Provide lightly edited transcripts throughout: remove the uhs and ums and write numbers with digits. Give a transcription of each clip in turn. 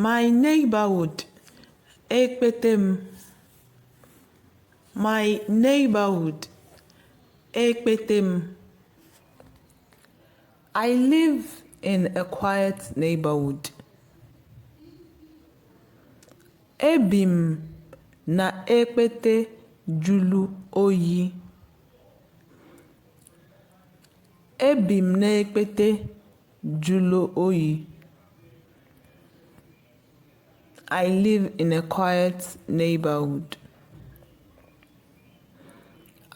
My neighborhood, Ekpete m. My neighborhood, Ekpete m. I live in a quiet neighborhood. Ebi m na ekpete julu oyi. Ebi m n'ekpete julu oyi. I live in a quiet neighborhood.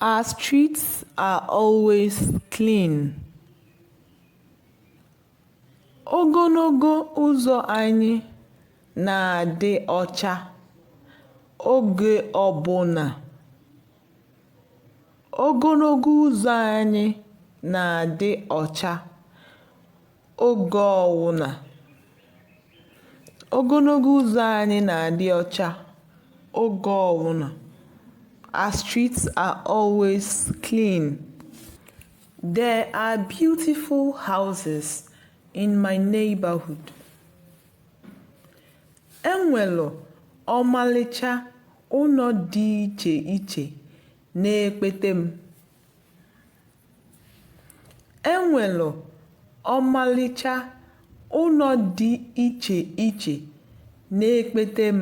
Our streets are always clean. Ogologo ụzọ anyị na-adị ọcha oge ọbụna. Ogologo ụzọ anyị na-adị ọcha oge ọwụna. Ogologo ụzọ anyị na-adị ọcha oge ọwụna. Our streets are always clean. There are beautiful houses in my neighborhood. Enwelu ọmalịcha ụnọ dị iche iche n'ekpete m. Enwelu ọmalịcha ụnọ dị iche iche n'ekpete m.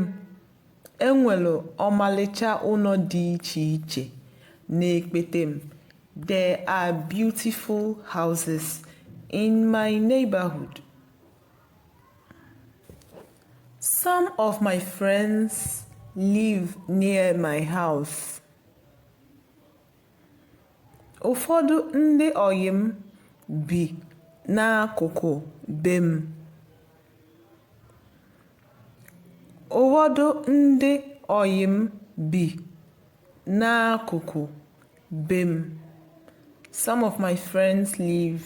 Enwelu ọmalịcha ụnọ dị iche iche n'ekpete m. There are beautiful houses in my neighborhood. Some of my friends live near my house. Ụfọdụ ndị ọyị m bi n'akụkụ be m. Ụfọdụ ndị ọyị m bi n'akụkụ be m. Some of my friends live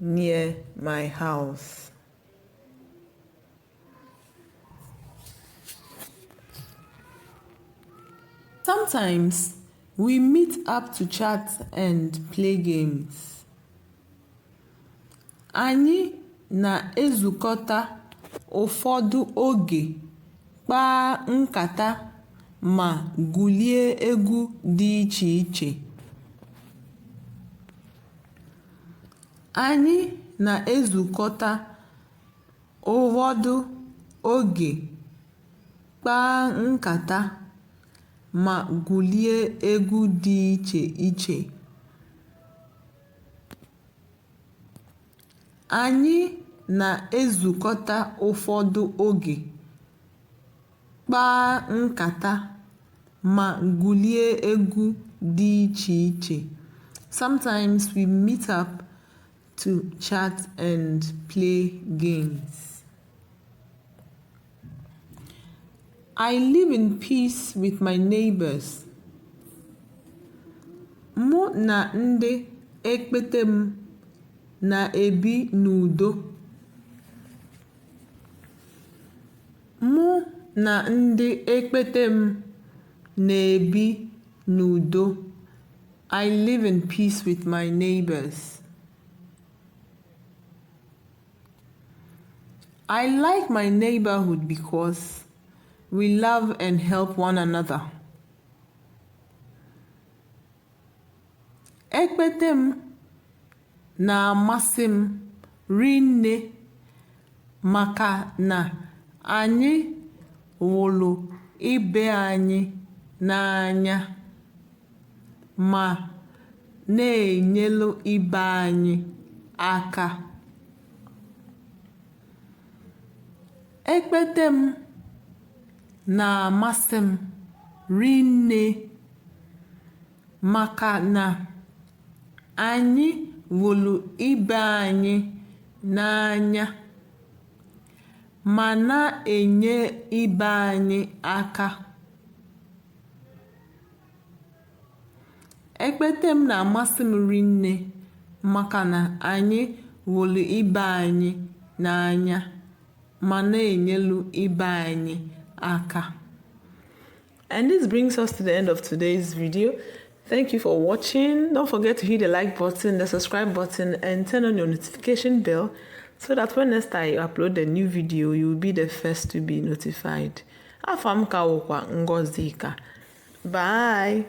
near my house. Sometimes we meet up to chat and play games. Anyị na-ezukọta ụfọdụ oge kpaa nkata ma gwulie egwu dị iche iche. Anyị na-ezukọta ụfọdụ oge kpaa nkata ma gwulie egwu dị iche iche. Anyị na-ezukọta ụfọdụ oge kpaa nkata ma gwulie egwu dị iche iche. Sometimes we meet up to chat and play games. I live in peace with my neighbors. Mụ na ndị ekpete m na-ebi n'udo. Mụ na ndị ekpete m na-ebi n'udo. I live in peace with my neighbors. I like my neighborhood because we love and help one another. Ekpete m na-amasị m rinne maka na anyị hụlụ ibe anyị n'anya ma na-enyelụ ibe anyị aka. Ekpete m na-amasị m rinne maka na anyị hụlụ ibe anyị n'anya ma na-enye ibe anyị aka. Ekpete m na-amasị m rinne maka na anyị hụlụ ibe anyị n'anya ma na-enyelụ ibe anyị aka. And this brings us to the end of today's video. Thank you for watching. Don't forget to hit the like button, the subscribe button, and turn on your notification bell so that when next I upload a new video, you will be the first to be notified. Afa m ka wụkwa Ngọzika. Bye.